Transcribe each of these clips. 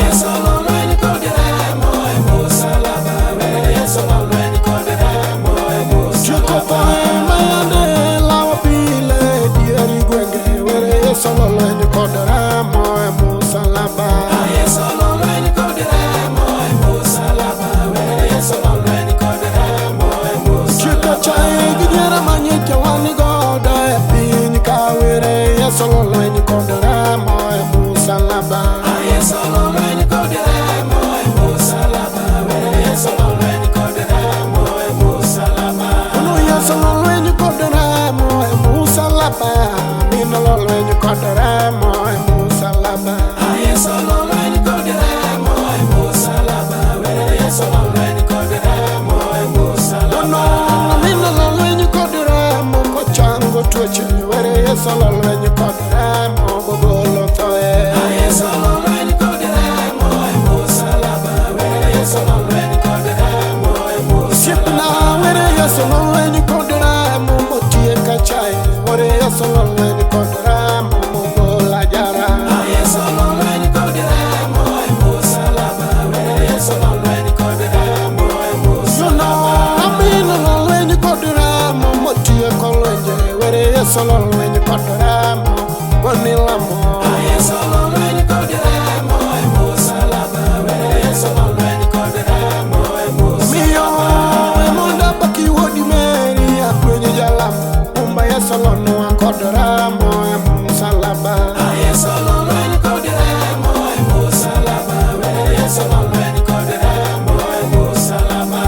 Yesu lolweny kod remo e musalaba. Were Yesu lolweny kod remo e Tieko musalaba. thoe mayande lawo pile dieri gwenge. Were Yesu lolweny kod remo e musalaba. Yesu lolweny kod remo e musalaba. Were Yesu lolweny kod remo e Tieko musalaba. chae gi nyiero manyicha wan godo e piny ka. Were Yesu lolweny kod remo e musalaba. Yesu lolweny kod remo e musalaba. Were Yesu lolweny kod remo e musalaba. Ono Yesu lolweny kod remo e musalaba. Mino lolweny kod remo e musalaba. Yesu lolweny kod remo e musalaba. Were Yesu lolweny kod remo e musalaba. Ono mino lolweny kod remo kochango tuoche. Were Yesu lolweny kod remo gogolo thoe. Yesu lolweny kod remo e musalaba. Were Yesu lolweny kod remo e Osiepna musalaba. were Yesu lolweny kod remo motieka chae. Were Yesu lolweny kod remo mogola jara. Yesu lolweny kod remo e musalaba. Were Yesu lolweny kod remo e Yono musalaba. amino lolweny kod remo motieko lwenje. Were Yesu lolweny kod remo gonilamo. Yesu lolweny kod remo e musalaba. Were Yesu lolweny kod remo e Miyo musalaba. we mondo apaki wuodi Meri akwenyo jalamo. Umba Yesu lonwa kod remo e musalaba. Yesu lolweny kod remo e musalaba. Were Yesu lolweny kod remo e musalaba.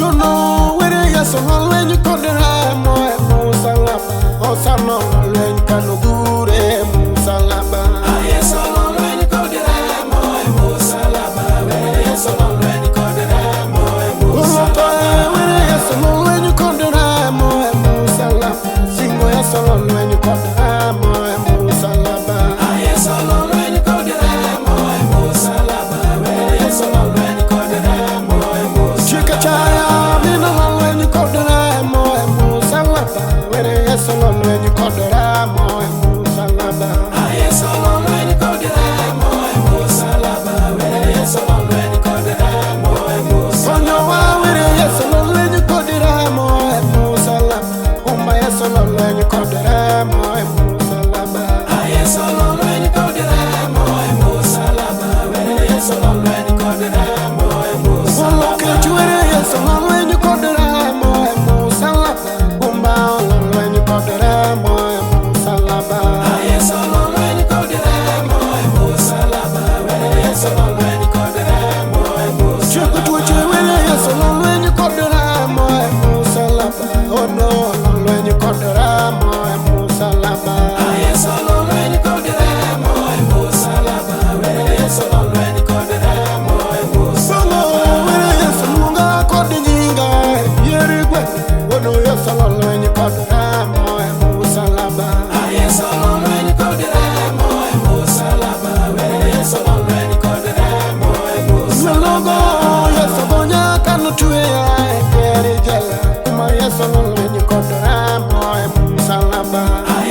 Yono were Yesu lolweny kod remo e musalaba. Osano lolweny kanogure e musalaba. Yesu lolweny kod remo e musalaba. Were Yesu lolweny kod remo e Oloto musalaba. e were Yesu lolweny kod remo e musalaba. Singo Yesu lolweny kod remo e musalaba. Yesu lolweny kod remo e musalaba. Were Yesu lolweny kod remo e Chika musalaba. chaya mino lolweny kod remo e musalaba. Were Yesu lolweny kod remo e musalaba. Yesu lolweny kod remo e musalaba. Were Yesu lolweny kod remo e Konyowa musalaba. were Yesu lolweny kod remo e musalaba. Umba Yesu lolweny kod remo e musalaba. Yesu lolweny kod remo e musalaba. Were Yesu lolweny kod remo e Olo kech musalaba. were Yesu lolweny kod remo e musalaba. Umba lolweny kod remo e musalaba. Yesu lolweny kod remo e musalaba. Were Yesu lolweny kod remo e Tieko musalaba. tuoche were Yesu lolweny kod remo e musalaba. Ono lolweny kod remo e musalaba. Yesu lolweny kod remo e musalaba. Were Yesu lolweny kod remo e Bongo musalaba. were Yesu luonga kod nyinga e dier gwenge. Ono Yesu lolweny kod remo e musalaba. Yesu lolweny kod remo e musalaba. Were Yesu lolweny kod remo e Nyalogo musalaba. Yesu gonya kanotweya e dier jela. Kuma Yesu lolweny kod remo e musalaba.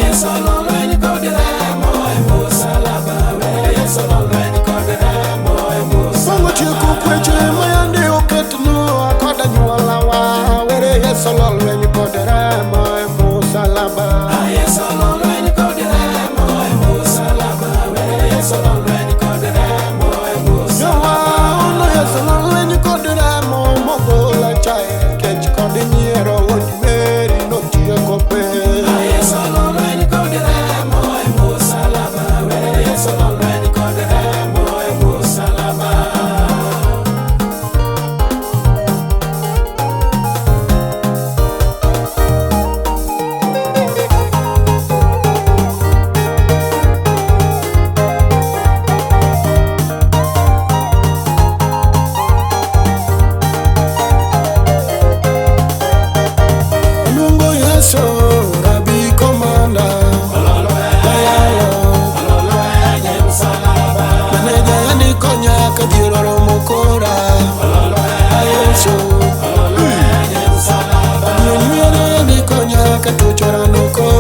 Yesu lolweny kod remo e musalaba. Were Yesu lolweny kod remo e Bongo tieko musalaba. kweche mayande oketnwa kod anyuolawa. Were Yesu lolweny kod remo e musalaba. Yesu lolweny kod remo e musalaba. Were Yesu lolweny kod remo e Jowa musalaba. ono Yesu lolweny kod remo mogola chae. Kech kod nyiero wuod Meri notieko piny. Yesu lolweny kod remo e musalaba. Were Yesu lolweny kod remo e musalaba. Kano